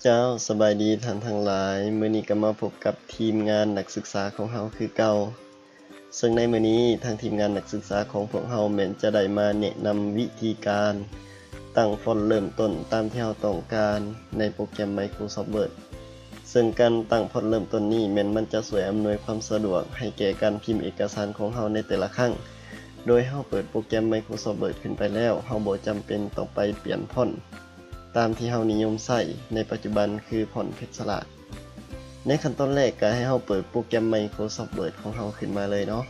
ເຈົ້າ, ສະບາຍດີທ່ານທັງຫຼາຍ. ມື້ນີ້ກໍມາພົບກັບທີມງານນັກສຶກສາຂອງເຮົາຄືເກົ່າ. ເຊິ່ງໃນມື້ນີ້ທາງທີມງານນັກສຶກສາຂອງພວກເຮົາແມ່ນຈະໄດ້ມາແນະນຳວິທີການຕັ້ງຟອນເລີ່ມຕົ້ນຕາມທີ່ເຮົາຕ້ອງການໃນໂປຣແກຣມ Microsoft Word. ເຊິ່ງການຕັ້ງຟອນເລີ່ມຕົ້ນນີ້ແມ່ນມັນຈະຊ່ວຍອຳນວຍຄວາມສະດວກໃຫ້ແກ່ການພິມເອກະສານຂອງເຮົາໃນແຕ່ລະຄັ້ງ. ໂດຍເຮົາເປີດໂປຣແກຣມ Microsoft Word ຂຶ້ນໄປແລ້ວ, ເຮົາບໍ່ຈຳເປັນຕ້ອງໄປປ່ຽນຟອນຕາມທີ່ເຮົານິຍົມໃຊ້ໃນປັດຈຸບັນ ຄືຟອນເພັດສະຫຼາດ. ໃນຂັ້ນຕອນແລກກໍໃຫ້ເຮົາເປີດໂປຣແກຣມ Microsoft Word ຂອງເຮົາຂຶ້ນມາເລີຍເນາະ.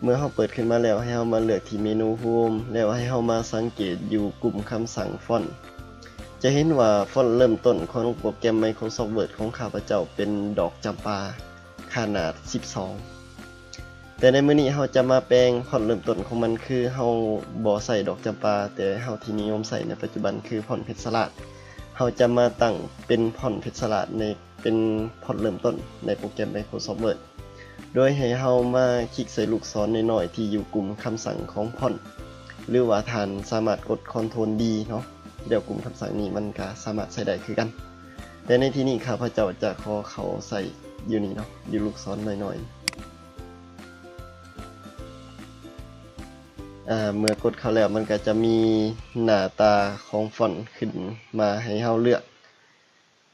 ເມື່ອເຮົາເປີດຂຶ້ນມາແລ້ວ, ໃຫ້ເຮົາມາເລືອກທີ່ເມນູ Home ແລ້ວໃຫ້ເຮົາມາສັງເກດຢູ່ກຸ່ມຄຳສັ່ງຟອນ. ຈະເຫັນວ່າຟອນເລີ່ມຕົ້ນຂອງໂປຣແກຣມ Microsoft Word ຂອງຂ້າພະເຈົ້າເປັນດອກຈຳປາຂະໜາດສິບສອງ. ແຕ່ໃນມື້ນີ້ເຮົາຈະມາແປງຟອນເລີ່ມຕົ້ນຂອງມັນ ຄືເຮົາບໍ່ໃຊ້ດອກຈຳປາ, ແຕ່ເຮົາທີ່ນິຍົມໃຊ້ໃນປັດຈຸບັນຄືຟອນເພັດສະຫຼາດ. ເຮົາຈະມາຕັ້ງເປັນຟອນເພັດສະຫຼາດໃນ ເປັນຟອນເລີ່ມຕົ້ນໃນໂປຣແກຣມ Microsoft Word ໂດຍໃຫ້ເຮົາມາຄລິກໃສ່ລູກສອນນ້ອຍໆທີ່ຢູ່ກຸ່ມຄຳສັ່ງຂອງຟອນ ຫຼືວ່າທ່ານສາມາດກົດ Control D ເນາະ, ແລ້ວກຸ່ມຄຳສັ່ງນີ້ມັນກະສາມາດໃຊ້ໄດ້ຄືກັນ. ແຕ່ໃນທີ່ນີ້ຂ້າພະເຈົ້າຈະຂໍເຂົ້າໃສ່ຢູ່ນີ້ເນາະ, ຢູ່ລູກສອນນ້ອຍໆ. ອາ ເມື່ອກົດເຂົ້າແລ້ວ ມັນກະຈະມີໜ້າຕາຂອງຟອນຂຶ້ນມາໃຫ້ເຮົາເລືອກ.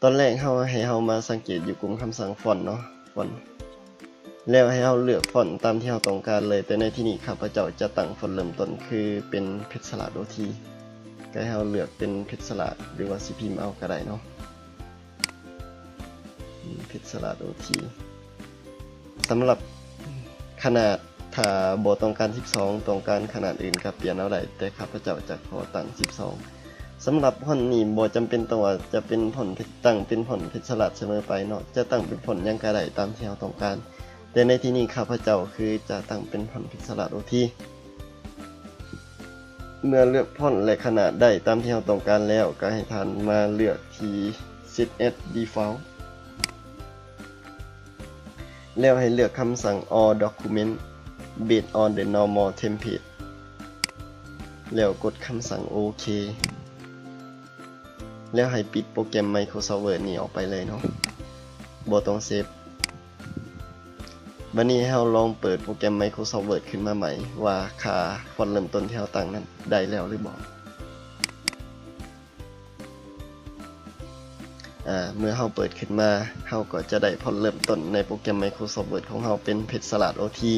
ຕອນແລກເຮົາ ໃຫ້ເຮົາມາສັງເກດຢູ່ກຸ່ມຄຳສັ່ງຟອນເນາະ, ຟອນ ແລ້ວໃຫ້ເຮົາເລືອກຟອນຕາມທີ່ເຮົາຕ້ອງການເລີຍ. ແຕ່ໃນທີ່ນີ້ຂ້າພະເຈົ້າຈະຕັ້ງຟອນເລີ່ມຕົ້ນຄືເປັນເພັດສະຫຼາດໂອທີ, ກໍໃຫ້ເຮົາເລືອກເປັນເພັດສະຫຼາດ ຫຼືວ່າຊິພິມເອົາກໍໄດ້ເນາະ, ເພັດສະຫຼາດໂອທີ. ສຳລັບຂະໜາດ ຖ້າບໍ່ຕ້ອງການສິບສອງ ຕ້ອງການຂະໜາດອື່ນກໍປ່ຽນເອົາໄດ້, ແຕ່ຂ້າພະເຈົ້າຈະຂໍຕັ້ງສິບສອງ. ສຳລັບຟອນນີ້ບໍ່ຈຳເປັນຕ້ອງວ່າຈະເປັນຟອນ ຕັ້ງເປັນຟອນເພັດສະຫຼາດສະເໝີໄປເນາະ, ຈະຕັ້ງເປັນຟອນຫຍັງກໍໄດ້ຕາມທີ່ເຮົາຕ້ອງການ, ແຕ່ໃນທີ່ນີ້ຂ້າພະເຈົ້າຄືຈະຕັ້ງເປັນຟອນເພັດສະຫຼາດໂອທີ. ເມື່ອເລືອກຟອນ ແລະ ຂະໜາດໄດ້ຕາມທີ່ເຮົາຕ້ອງການແລ້ວ, ກໍໃຫ້ທ່ານມາເລືອກທີ່ Set as Default ແລ້ວໃຫ້ເລືອກຄຳສັ່ງ All Document Based on the Normal Template ແລ້ວກົດຄຳສັ່ງໂອເຄ ແລ້ວໃຫ້ປິດໂປຣແກຣມ Microsoft Word ນີ້ອອກໄປເລີຍເນາະ, ບໍ່ຕ້ອງເຊບ. ບັດນີ້ໃຫ້ເຮົາລອງເປີດໂປຣແກຣມ Microsoft Word ຂຶ້ນມາໃໝ່ ວ່າຄ່າຟອນເລີ່ມຕົ້ນທີ່ເຮົາຕັ້ງນັ້ນໄດ້ແລ້ວຫຼືບໍ່. ອາ ເມື່ອເຮົາເປີດຂຶ້ນມາ, ເຮົາກໍຈະໄດ້ຟອນເລີ່ມຕົ້ນໃນໂປຣແກຣມ Microsoft Word ຂອງເຮົາເປັນເພັດສະຫຼາດໂອທີ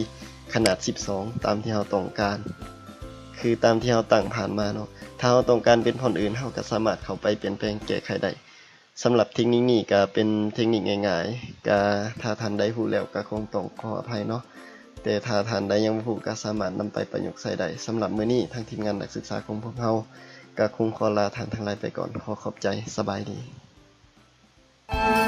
ຂະໜາດສິບສອງ ຕາມທີ່ເຮົາຕ້ອງການ, ຄືຕາມທີ່ເຮົາຕັ້ງຜ່ານມາເນາະ. ຖ້າເຮົາຕ້ອງການເປັນຟອນອື່ນ, ເຮົາກໍສາມາດເຂົ້າໄປປ່ຽນແປງແກ້ໄຂໄດ້. ສຳລັບເທັກນິກນີ້ກໍເປັນເທັກນິກງ່າຍໆ, ກໍຖ້າທ່ານໃດຮູ້ແລ້ວກໍຄົງຕ້ອງຂໍອະໄພເນາະ, ແຕ່ຖ້າທ່ານໃດຍັງບໍ່ຮູ້ກໍສາມາດນຳໄປປະຍຸກໃຊ້ໄດ້. ສຳລັບມື້ນີ້ທາງທີມງານນັກສຶກສາຂອງພວກເຮົາກໍຄົງຂໍລາທ່ານທັງຫຼາຍໄປກ່ອນ. ຂໍຂອບໃຈ. ສະບາຍດີ.